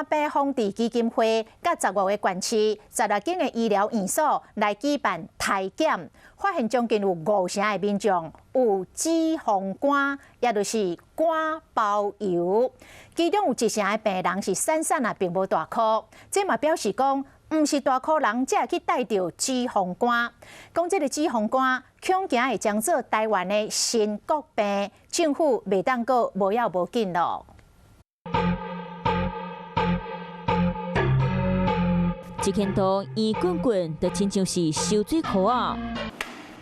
肝病防治基金會佮15個縣市、16間的醫療院所來舉辦篩檢，發現將近有五成的民眾有脂肪肝，也就是肝包油。其中有一成的病人是散散啊，並無大顆。這嘛表示講，毋是大箍人才會去帶著脂肪肝。講這个脂肪肝，恐驚會將做台灣的新國病，政府袂當閣無要無緊囉。一見到圓滾滾，就親像是燒水箍仔。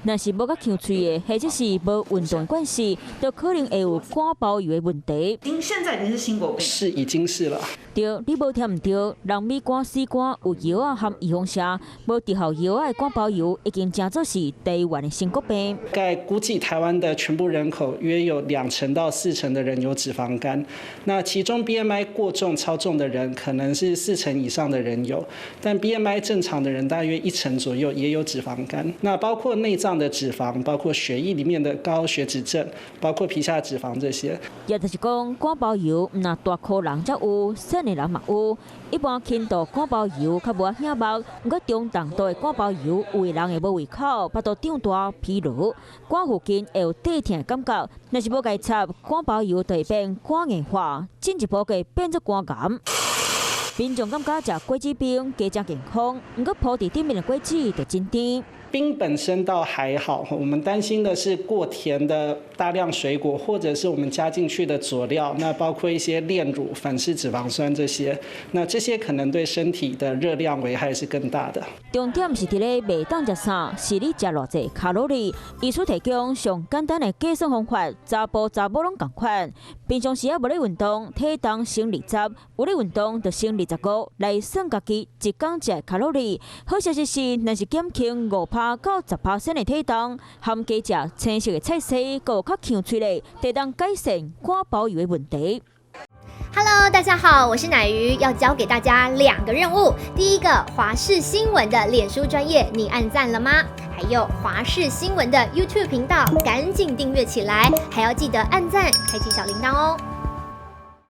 若是無較強喙的，或者是無運動關係，就可能會有肝包油的問題。現在已經是新國病，是已經是了。對，你無聽毋著，人米肝、死肝有藥仔含預防射，無特效藥仔的肝包油已經成做是台灣的新國病。概估計台灣的全部人口約有2成到4成的人有脂肪肝，那其中 BMI 過重、超重的人可能是四成以上的人有，但 BMI 正常的人大約1成左右也有脂肪肝。那包括內臟的脂肪，包括血液裡面的高血脂症，包括皮下脂肪這些。也就是講，肝包油毋但大箍人才有，細的人嘛有。一般輕度肝包油較無顯目，毋過中重度的肝包油，有的人會無胃口、腹肚脹大、疲勞，肝附近會有硩疼的感覺。若是無共插，肝包油就會變肝硬化，進一步會變做肝癌。民眾感覺食果子冰加誠健康，毋過鋪佇頂面的果子就真甜。冰本身倒還好，我們擔心的是過甜的大量水果，或者是我們加進去的佐料，那包括一些煉乳、反式脂肪酸這些，那這些可能對身體的熱量危害是更大的。重點是佇咧袂當食啥，是你食偌濟卡路里。醫師提供上簡單的計算方法，查埔查某攏仝款。平常時仔無咧運動，體重乘20；有咧運動就乘25，來算家己一工食的卡路里。好消息是，若是減輕5趴到10% 的體重，含加食青色的菜色，閣有較強喙的，會當改善肝包油的問題。 Hello，大家好，我是乃瑜，要交給大家兩個任務。第一個，華視新聞的臉書專頁，你按讚了嗎？還有華視新聞的 YouTube 頻道，趕緊訂閱起來，還要記得按讚，開啟小鈴鐺哦。